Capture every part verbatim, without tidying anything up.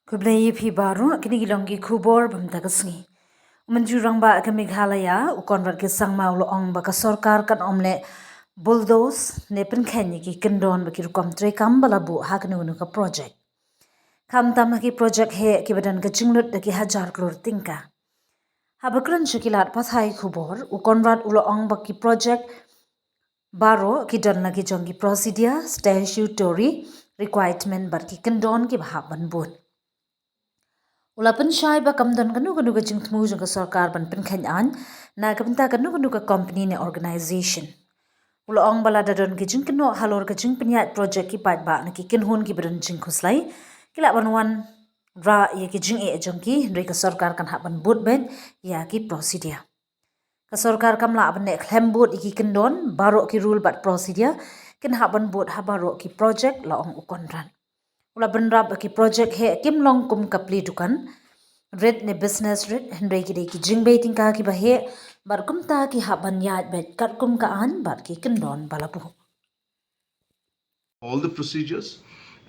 Khublei ïa phi baroh, kine ki long ki khubor ba mynta ka sngi. U Myntri Rangbah ka Meghalaya, u Conrad K Sangma u la ong ba ka sorkar kan ym leh bulldoze ne pynkheiñ ïa ki kyndon bad ki rukom treikam ba la buh ha kano kano ka projek. Khamtam ha ki projek heh kiba don ka jinglut da ki hajar klur tyngka. Haba kren sha ki lad pathai khubor, u Conrad u la ong ba ki projek baroh ki don la ki jong ki procedure, statutory requirement bad ki kyndon kiba hap ban bud. U la pynshai ba kam don kano kano ka jingthmu jong ka sorkar ban pynkheiñ aiñ na ka bynta kano kano ka company ne organization. U la ong ba lada don ki jingkynnoh halor ka jingpynïaid projek ki paidbah na ki kynhun kiba don jingkhuslai, ki lah ban wanrah ïa ki jingeh jong ki, hynrei ka sorkar kan hap ban bud beit ïa ki procedure. Ka sorkar kam lah ban neh khlem bud ïa ki kyndon, baroh ki rule bad procedure kin hap ban bud ha baroh ki projek, la ong u Conrad. U la bynrap ba ki projek heh kim long kum ka plie dukan rit ne business rit, hynrei ki dei ki jingbei tyngka kiba heh bad kumta ki hap ban ïaid beit katkum ka aiñ bad ki kyndon ba la buh. All the procedures,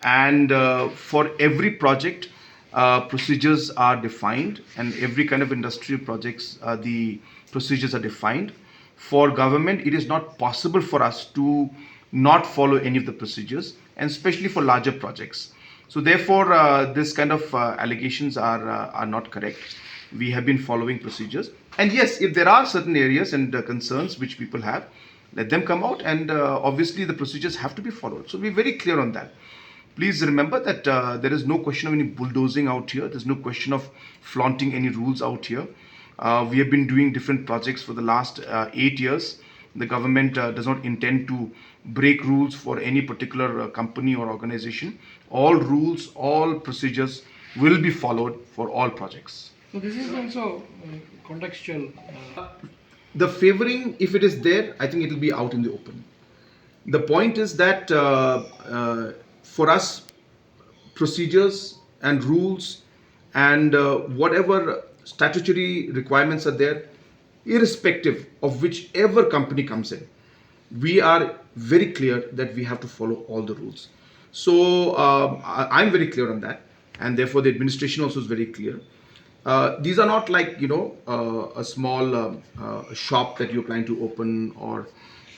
and uh, for every project, uh, procedures are defined, and every kind of industrial projects, uh, the procedures are defined. For government, it is not possible for us to not follow any of the procedures, and especially for larger projects. So therefore, uh, this kind of uh, allegations are uh, are not correct. We have been following procedures, and yes, if there are certain areas and uh, concerns which people have, let them come out, and uh, obviously the procedures have to be followed. So be very clear on that. Please remember that uh, there is no question of any bulldozing out here. There's no question of flaunting any rules out here. Uh, we have been doing different projects for the last uh, eight years. The government uh, does not intend to break rules for any particular uh, company or organization. All rules, all procedures will be followed for all projects. So this is also uh, contextual. Uh, The favoring, if it is there, I think it will be out in the open. The point is that uh, uh, for us, procedures and rules and uh, whatever statutory requirements are there, irrespective of whichever company comes in, we are very clear that we have to follow all the rules. So uh, I- I'm very clear on that, and therefore the administration also is very clear. Uh, these are not like, you know, uh, a small uh, uh, shop that you're planning to open, or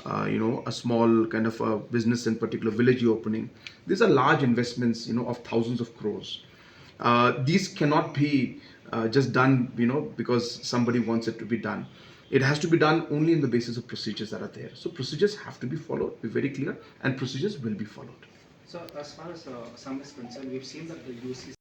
uh, you know, a small kind of a business in particular village you're opening. These are large investments, you know, of thousands of crores. Uh, these cannot be uh, just done, you know, because somebody wants it to be done. It has to be done only in the basis of procedures that are there. So procedures have to be followed, be very clear, and procedures will be followed. So as far as uh, Assam is concerned, we've seen that the U C